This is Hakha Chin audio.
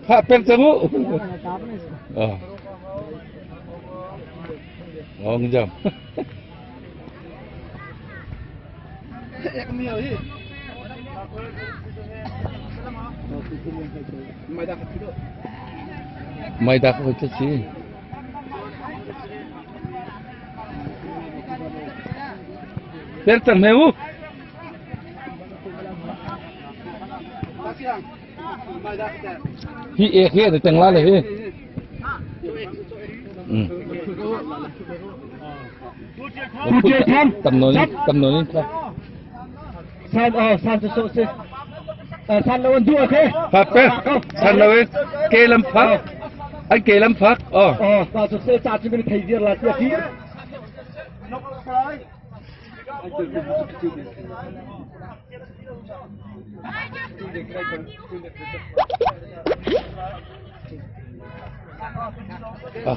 Khah pek cang u. Oh. Oh, ngejam. Mai dak ko si. Per cang me u. Hi ek hi te teng la le hi. Tam non tam non in kha. San oh san su so si. San lo an du okay. Phak pe. San lo in ke lam phak. An ke lam phak. Oh. Oh sa su se cha chu min thei dir la tia ti.